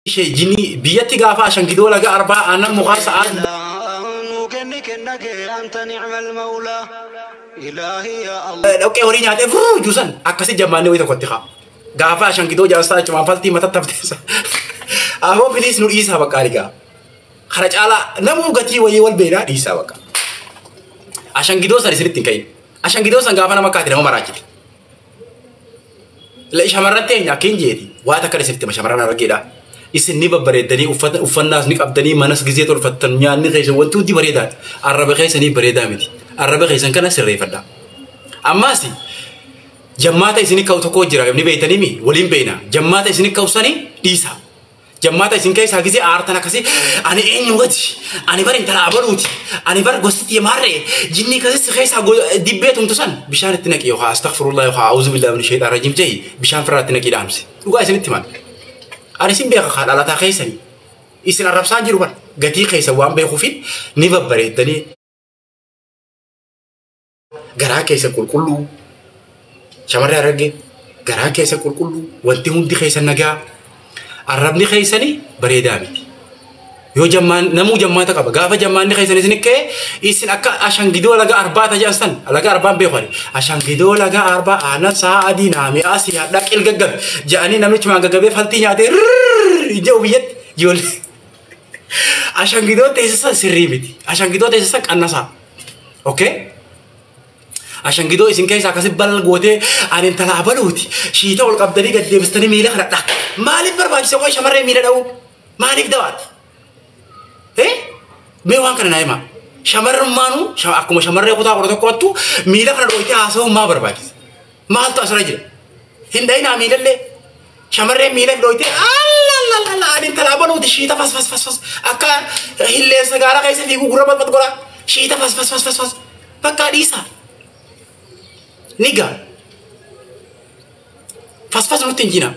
Ishee jinii biyyatti gaafa ashangidoo laga arbaa aannan mukaa sa'aa Kenni kenna kee anta ni'mal mawlaa ilaahi ya Allah. Dhoqqee horii nyaatee furuu juusan akkasi jammaanni wayii tokkotti haa. Gaafa ashangidoo jaarsaa achumaan faltii mata tafteessa. Afoo filiis nu dhiisaa bakka arigaa. Kana caalaa namuu gatii wayii wal beelaa dhiisaa bakka. Ashangidoo san isinitti hin ka'in. Ashangidoo san gaafa nama kaate nama maraachite. Shamarran teenya akka hin jeeti waa takka isinitti hima shamarran argeedha. Isin ni babbareeddanii uffata uffannaas ni qabdanii manas gizee tolfattan nyaanni keessan wanti hundi bareedaadha. Arraba keessanii bareedaa miti. Arraba keessan kana sirreeffadha. Ammaas jammaata isin ka'u tokko jira ni beeytanii mi waliin beeyna. Jammaata isin ka'u sanii dhiisa. Jammaata isin keessaa gizee aartan akkasii ani eenyu gati ani bar intala abaluuti ani bar gosti maarree jinni akkasii keessaa dibbee tumtu san bishaan itti naqi yookaan astaghfirullah yookaan auzu billahi min shaytaan rajiim jehi bishaan firraa itti naqii dhaamse. Dhugaa isinitti himan. Ani isin beeka kaa dhalataa keessanii. Isin arrabsaan jiru bar gatii keessa waan beekuufin ni babbareeddanii garaa keessa qulqulluu shamarree Harargee garaa keessa qulqulluu wanti hundi keessa nagaa arrabni keessanii bareedaa miti. Yoo jammaan namuu jammaata qaba gaafa jammaanni keessan isin ka'e isin akka ashangidoo laga arbaa tajaajila san laga arbaan beeku ani ashangidoo laga arbaa aannan sa'a adii naamee asii hadhaa qil gaggabe ja'anii namichi maan gaggabee faltii nyaatee jedhu biyyatti ijoollee. Ashangidoo teessisan sirrii miti. Ashangidoo teessisan qannasaa. Okay? Ashangidoo isin keessa akkasi balal gootee ani intala abaluuti. Shiita ol qabdanii gad deebistanii miila kana dhaq. Maaliif barbaachisa qoy shamarree miila dha'uu? Maaliif dawaati? Eh? Mee waan kana naa himaa. Shamarrummaanuu akkuma shamarree kutaa 11ttu miila kana dhooytee haasa'uun maa barbaachisa? Maaltu asirra jira? Hin dha'inaa miilallee. Shamarreen miila dhooytee allalala ani intala abaluuti shiita fas fas fas fas akka hilleensa gaara keessa fiiguu gurra baxbax godhaa. Shiita fas fas fas fas fas bakka dhiisaa. Ni gaa. Fasfas nutti hin jina.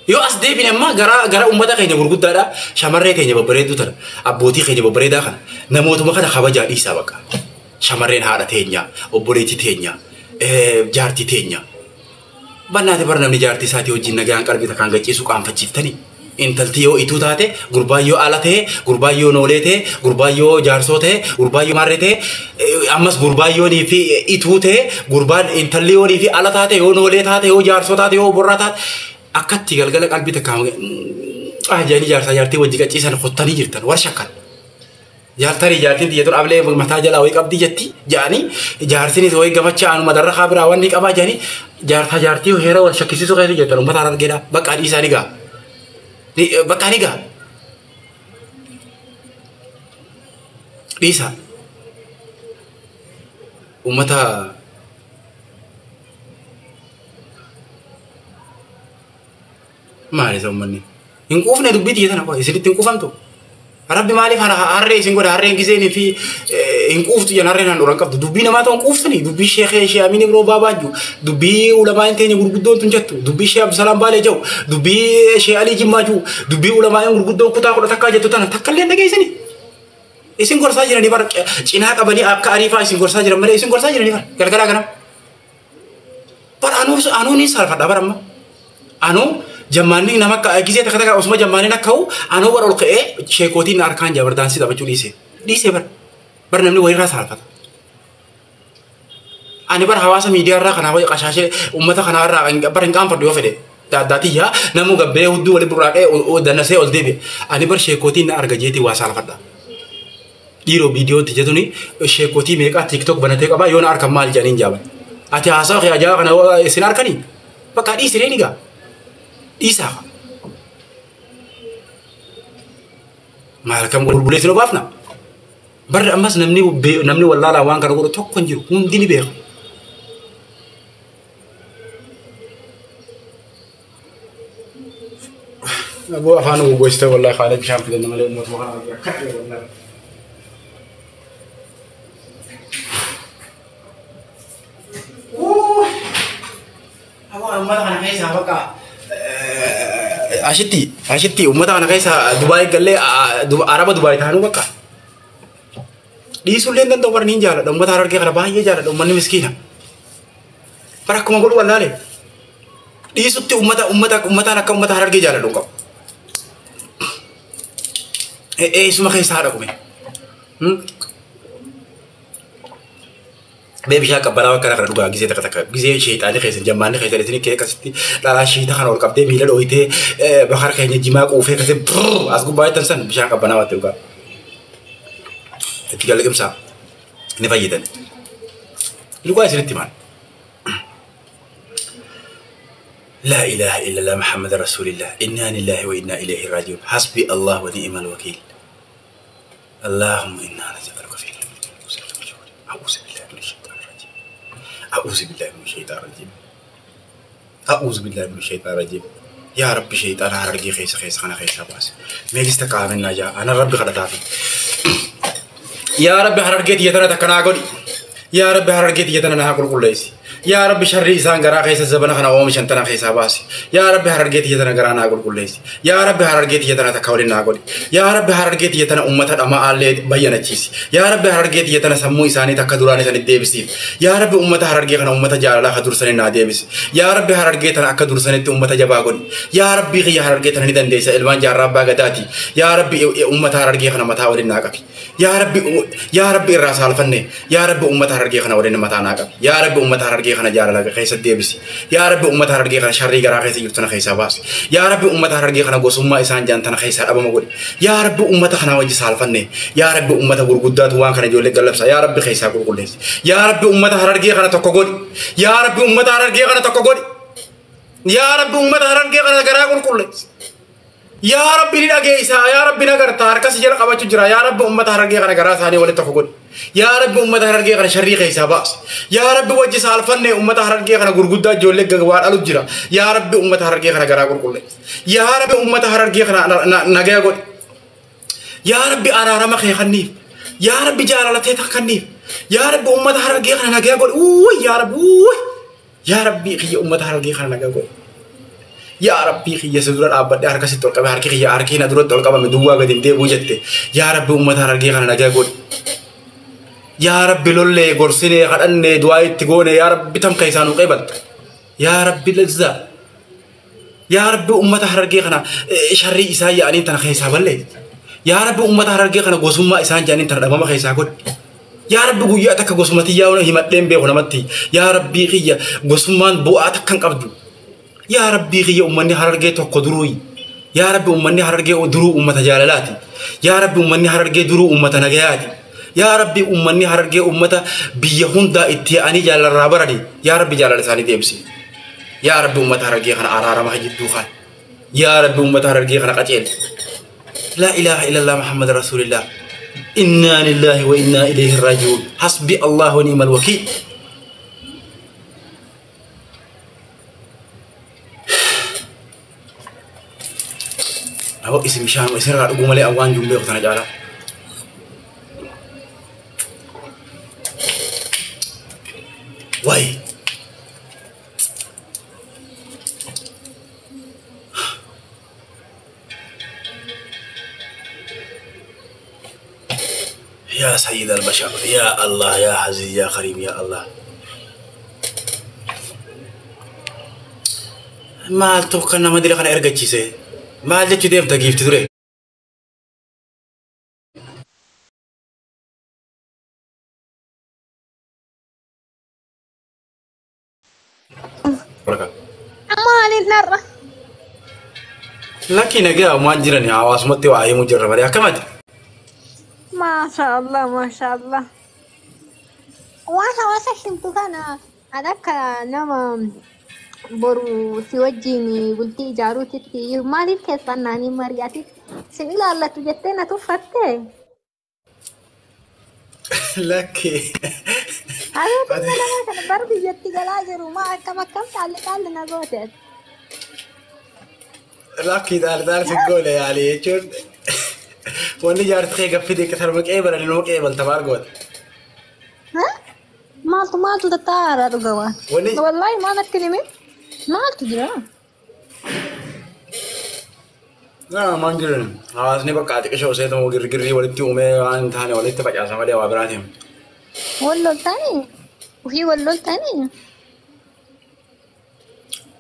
Yoo as deebine amma gara gara uummata keenya gurguddaadha. Shamarree keenya babbareedduu tana abbootii keenya babbareedaa kana namootuma kana kabajaa dhiisaa bakka. Shamarreen haadha teenya, obboleettii teenya, jaartii teenya. Bannaate bar namni jaartii isaatii wajjin nagaan qalbii takkaan gachiisuu qaanfachiiftanii. Intalti yoo ituu taate, gurbaan yoo ala ta'e, gurbaan yoo noolee ta'e, gurbaan yoo jaarsoo ta'e, gurbaan yoo maarree ta'e, ammas gurbaan yoo fi ituu ta'e, gurbaan intalli yoo fi ala taate, yoo noolee taate, yoo jaarsoo taate, yoo borraa taate, akkatti galgala qalbii takkaan jedhanii jaarsaa jaartii wajji qaciisan qottanii jirtan war shakkan. Jaartarii jaartiin xiyya tun ablee mataa jalaa wayii qabdii jetti jedhanii jaarsinis wayii gamacha anuma darra biraa wanni qabaa jedhanii jaartaa jaartii heera wal shakkisiisuu keessa jirtan uummata Harargeedha bakka dhiisaa ni ga'a. Bakka ni ga'a. Dhiisaa. Uummata maali isa uummanni? Hin quufne dubbii xiyya tana isinitti hin quufamtu. Rabbi maaliif harree isin godha harreen giseenii fi hin quuftu jedhan harreen handhuura hin qabdu. Dubbii namaa ta'uun quuftanii dubbii sheekee shee Amiin Ibroo Baabaa jiru dubbii ulamaa hin teenye gurguddoon tun jettu dubbii shee Abdusalaam Baalee jiru dubbii shee Alii Jimmaa jiru dubbii ulamaa gurguddoon kutaa 11 jettu tana takka illee dhageessanii. Isin gorsaa jiranii bara cinaa qabanii akka ariifaa isin gorsaa jiran malee isin gorsaa jiranii bara galgalaa ganama. Bara anuu ni saalfadha bara amma. Anuu jammaanni nama akka gisee takka takka osuma jammaanni akka ha'u anuu bara ol ka'ee sheekootiin harkaan jaa bar daansii taphachuu dhiise. Dhiise bara. Bara namni wayirraa saalfata. Ani bara hawaasa miidiyaa irraa kanaa wayii qashaashee uummata kanaa irraa bara hin qaanfadhu yoo fedhe. Daaddaatiyyaa namuu gabbee hudduu wali burraaqee dannasee ol deebi'e. Ani bara sheekootiin na arga jeetii waa saalfadha. Dhiiroo viidiyootti jetuni sheekootii meeqaa TikTok banatee qabaa yoo na arkan maal jedhaniin jaaban. Ati haasawa kee ajaa'iba kana isin arkanii? Bakka dhiisiree ni gaa. Dhiisaa. Maal kam bulbulee isin obaafna? Barri ammas namni wallaalaa waan kana godhu tokko hin jiru. Hundi ni beeka. Aboo afaan gogoosite wallahi kaanee bishaan filanna malee uummatuma kana akka wallahi. Aboo uummata kana keessaa bakka ashitti uummata kana keessa Dubaay gallee Araba Dubaay taanuu bakka. Dhiisuullee hin danda'u barni hin jaaladha uummata Harargee kana baay'ee jaaladha uummanni miskiina. Bara akkuma godhu wallaalee. Dhiisutti uummata uummataan akka uummata Harargee jaaladhu hin qabu. Eessuma keessaa haadha kume. Mee bishaan qabbanaa akkana kana dhugaa gisee takka takka gisee sheexaanii keessan jammaanni keessan isin kee akkasitti dhalaa shiita kana ol qabdee miila dhooyitee bakar keenya jimaa quufee akkasii brrr as gubbaa jettan san bishaan qabbanaa waatti dhugaa. Itti galqimsaa ni fayyidan. Dhugaa isinitti himaan. لا إله إلا الله محمد رسول الله إنا لله وإنا إليه راجعون حسبي الله ونعم الوكيل اللهم إنا نسألك في أعوذ بالله من الشيطان الرجيم أعوذ بالله من الشيطان الرجيم أعوذ بالله من الشيطان الرجيم يا رب شيطان هرقي خيس خيس خنا خيس باس ميجس تقامنا جا أنا ربي خدتافي يا رب هرقي تيتنا تكنا يا رب هرقي تيتنا نهاكل كل يا رب شر إنسان غرا خيس زبنا خنا أوم شنتنا خيس باس يا رب هرقي تيتنا غرا ناكل كل يا رب هرقي تيتنا تكاولي ناكل يا رب هرقي تيتنا أمة أما آل بيانا تشيس يا رب هرقي تيتنا سمو إنساني تكدوراني سن ديبسي يا رب أمة هرقي خنا أمة جالا خدور سن ناديبس يا رب هرقي تنا أكدور سن أمة جباغون يا رب غي هرقي تنا ندن ديس إلوان جرب باغداتي يا رب أمة هرقي خنا متاولي ناكفي يا رب يا رب الراس الفن يا رب أمة هرقي خنا ولين متا ناكفي يا رب أمة هرقي خنا جالا خيس ديبسي يا رب أمة هرقي خنا شري غرا خيس يفتنا خيس باس يا رب أمة هرقي خنا غوسما إنسان جانتنا خيس أبا مغولي يا رب أمة خنا وجه سالفني يا رب أمة غرغدات وان خنا جولي قلبسا يا رب خيس غرغليس يا رب أمة هرقي خنا تكوغولي يا رب أمة هرقي خنا تكوغولي يا رب أمة هرقي خنا غرا غرغليس يا رب نلاقيسا يا رب نغرتا هركس جل قبچ جرا يا رب أمة هرقي خنا غرا ثاني ولي تكوغولي يا رب أمة هرقي خنا شري خيسا باس يا رب وجه سالفني أمة هرقي خنا غرغدا جولي غوار ألو جرا يا رب أمة هرقي خنا غرا غرغليس يا رب أمة هرقي خنا نغيا غول يا رب أرارما خي يا رب جلالته تخنيف يا رب أمة هرقي خنا نغيا غول أوي يا رب أوي يا ربي خي أمة هرقي خنا نغيا غول يا ربي خي سدور أبد أركس تلقى هركي خي أركي ندور تلقى مدوا قديم دي بوجته يا رب أمة هرقي خنا نغيا غول يا رب لولي غرسيني خدني دعاء تغوني يا رب تم كيسانو قبل يا رب لذة يا رب أمة هرقي خنا شري إساء يعني تنا خيسا بلي يا رب أمة هرقي خنا غسوما إسان جانين تنا دمما خيسا قد يا رب غيا تك غسومتي يا همتين بي غنمتي يا ربي خيا غسومان بؤا تكن قبدو يا ربي خيا أمني هرقي تقدروي يا رب أمني هرقي درو أمة جلالاتي يا رب أمني هرقي درو أمة نجياتي يا ربي أمني هرقي أمة بيهوندا إتياني جلال رابردي يا ربي جلال ساني ديبسي يا ربي أمة هرقي خنا أرارا ما جدو خان يا ربي أمة هرقي خنا قتيل لا إله إلا الله محمد رسول الله إنا لله وإنا إليه راجعون حسبي الله ونعم الوكيل أهو اسم شام اسم رأقوم لي أوان جنبي وقتنا جالا واي يا سيد البشر يا الله يا عزيز يا كريم يا الله ما توكلنا ما ادري انا ارجع ما جت ديم تجيب تدري مالي نرى لكن جاء ما جرني عواصمتي وعي مجرب يا كمد ما شاء الله ما شاء الله واسا شمتو كان هذاك نما برو سوجيني قلتي جاروتي تي مالي كيف أنني مرياتي سنيلا الله تجتنا تفتة لكن هذا أنا برضي جتي جلاجر وما كم كم تعلق على نزوتك لكن دار في الجولة يعني شو واني جارت خي قفدي كثر مك إيبل لأنه مك إيبل تبار قوت ها مالتو مالتو تتارا رجوا والله ما نتكلم مالتو جرا لا ما نقول خلاص نبقى قاعد كشو سيد مو غير غير ولدتي وما عن ثاني ولدت بقى عشان ما وابراتهم والله ثاني وهي والله ثاني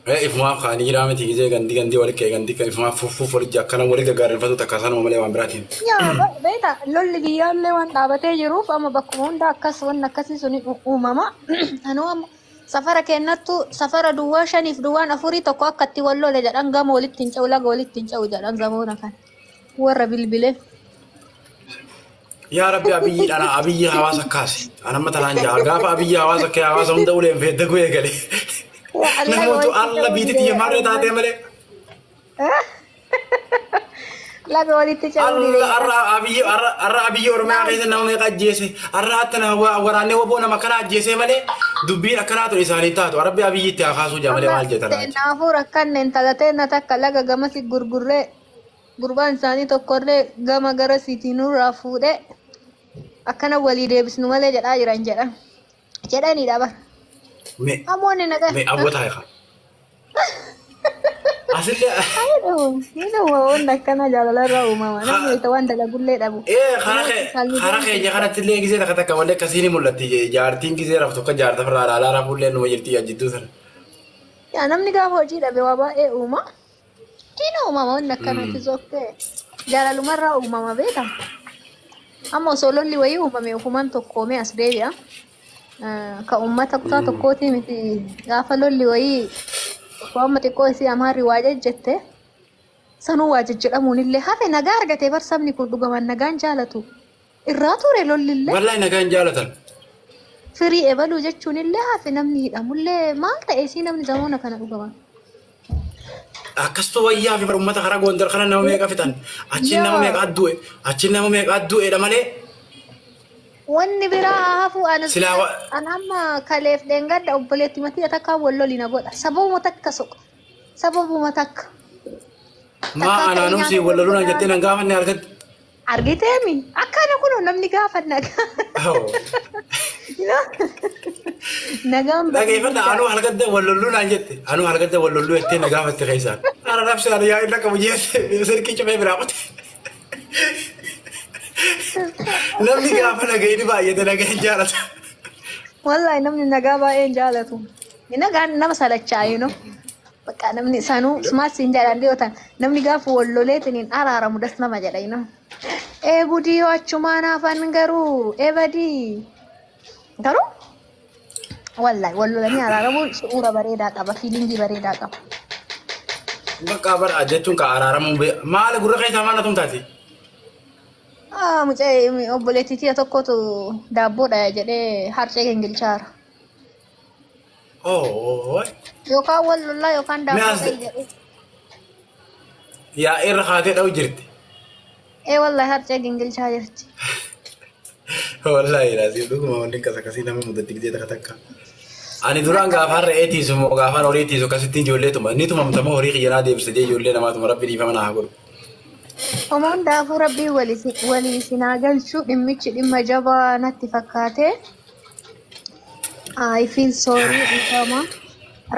Ifumaaf kaanii jiraa miti gisee gandi gandi wali ka'e gandi kan ifumaaf fuffuuf walitti akkana wali gaggaarreffatu takka sanuma malee waan biraatiin. Yaa beekta, lolli biyyaallee waan dhaabatee jiruuf amma bakkuma hunda akkas wanni akkasii sun uumama. Anuu amma safara kennattu safara duwwaa shaniif duwwaan afurii tokko akka itti wal lole jedhan, gama walitti hin ce'u, laga walitti hin ce'u jedhan zamoona kana. Warra bilbilee. Yaa Rabbi, Abiyyi dhana, Abiyyi hawaasa kaase. Anamma tanaan jaa gaafa Abiyyi hawaasa kee hawaasa hunda uleen feeddaguu eegale. Namoota alla biitti xiyya maarree taatee malee. Laga walitti ce'uu. Alla arra Abiyyi, arra Abiyyi Oromiyaa keessa nama meeqa ajjeese? Arra attana waraannee waboo nama kana ajjeese malee dubbiin akkanaa ture isaanii taatu. Rabbi Abiyyi itti haa kaasuu jaa malee maal jedhan. Naafuu rakkanne intala teenna takka laga gamasi gurgurree, gurbaan isaanii tokkollee gama gara siitii nurraa fuudhee akkana walii deebisnu malee jedhaa jiran jedhan. Jedhanidha bara. Mee Ammoonni nagaa. Mee abboota haa. Asillee. Ni waan akkana jaalalarraa uumama. Namni wayita waan dalagullee dhabu. Ee, kara keenya kanatti illee gisee takka takka malee akkasii ni mul'atti. Jaartiin gisee raftu akka jaarta firraa ilaalaa rafuullee numa jirti jidduu sana. Yaa, namni gaafa hojii dhabe waa baay'ee uuma. Ni uumama wanni akkanatti sokkee. Jaalalumarraa uumama beekama. Amma osoo lolli wayii uumame ofumaan tokkoomee as deebi'a. Ka uummata kutaa tokkootii miti, gaafa lolli wayii amma xiqqoo isii Amaarri waa jejjette sanuu waa jejjedhamuun illee hafe nagaa argatee bar, sabni kun dhugaman nagaan jaalatu. Irraa ture lollillee. Wallahi nagaan jaalatan. Firii ebaluu jechuun illee hafe, namni hidhamullee maal ta'e isii namni zamoona kana dhugaman. Akkasitu wayyaa fi uummata karaa Gondar kana nama meeqa fixan, achiin nama meeqa addu'e, achiin nama meeqa addu'eedha malee. Wanni biraa hafu ana Silaa an amma kaleef dheengadda obboleetti matii takka wal loli na godha. Sababuma takka soqa. Sababuma takka. Maa anaanum si wal loluu naan jettee nan gaafanne argatti. Argiteemi akkana kun namni gaafa nagaa. Nagaan. Dhageeffadha, anuu halkadda wal lolluu naan jette, anuu halkadda wal lolluu jettee na gaafatte keessaan. Ara nafsi ani yaa inni qabu jette sirkii cufee biraa qote. Namni gaafa nagayni baay'ate nagaa hin jaalatu. Wallahi namni nagaa baay'ee hin jaalatu. Nagaan nama salachaayi no. Bakka namni sanuu maal siin jedhan dhiyootan, namni gaafa wal loleetiin hin araaramu das nama jedha you know. Ee gudii yoo achumaan hafan garuu ee badii. Garuu wallahi wal lolanii araaramuun su'uura bareedaa qaba, feelingii bareedaa qaba. Bakka bara jechuun ka araaramuu maal gurra keessaa maal natum taate? Ah, mucaa obboleettii tiyya tokkotu daabboodha jedhee harcee gingilchaara. Oh. Yookaan wal lollaa yookaan Mee daabboo as ta'e jedhee. Yaa irra kaatee dha'u jirti. Ee wallahi harcee gingilchaa jirti. Wallahi laazim dhuguma wanni akkas akkasii nama mudatti gisee takka takka. Ani duraan gaafaan re'ee tiisu moo gaafaan horii tiisu akkasitti ijoollee tuma ni tumamtama, horii kiyyanaa deebisa jee ijoollee namaatuma, Rabbi dhiifama naa haa godhu. Homaa hundaafuu Rabbiin walii isin haa galchu, dhimmichi dhimma jabaa natti fakkaate. I feel sorry, dhiifama.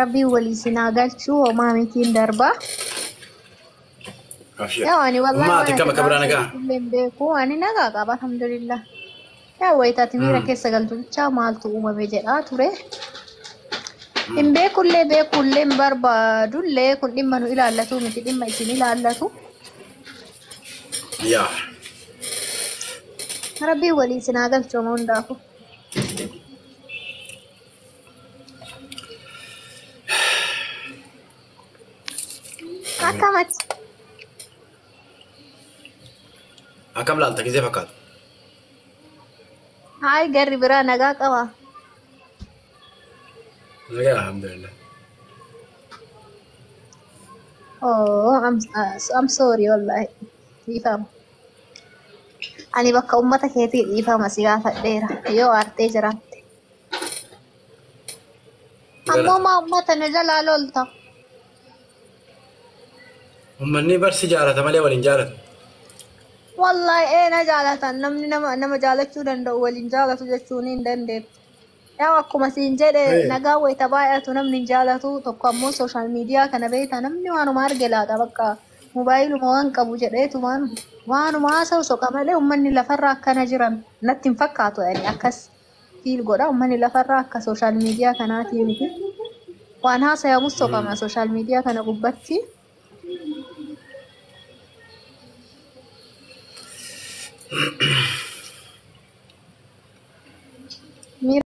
Rabbiin walii isin haa galchu, homaa mitiin darba. Yaa ani wallahi Maati waan kam ati akka biraa nagaa? illee hin beeku, ani nagaa qaba, alhamdulillah. Yaa wayitaati miira keessa galtu bichaa maaltu uumame jedhaa ture. Hin beekullee beekullee hin barbaadullee, kun dhimma nu ilaallatu miti, dhimma isin ilaallatu. Yaa. Rabbiin walii isin haa galchu homaa hundaafuu. Akkamati? Akkam laalta gisee fakkaatu? Hayi, garri biraa nagaa qaba. Nagaa, alhamdulillah. Oh, I'm sorry wallahi. Dhiifama. Ani bakka uummata keetii dhiifama si gaafadheera yoo aartee jiraatte. Ammoo maa uummata na jalaa lolta? Uummanni barsi jaalata malee waliin jaalatu. Wallahi ee na jaalatan, namni nama nama jaalachuu danda'u waliin jaalatu jechuun hin dandeettu. Yaa, akkuma siin jedhe, nagaa wayita baay'atu namni hin jaalatu tokko, ammoo social media kana beekta, namni waanuma arge laata, bakka mobaayiluma waan qabu jedheetu waanuma haasa'u soqa malee uummanni lafarraa akkana jiran natti hin fakkaatu, yani akkas feel godha, uummanni lafarraa akka social media kanaatii miti. Waan haasayamus soqama sooshaal miidiyaa kana gubbatti. Miira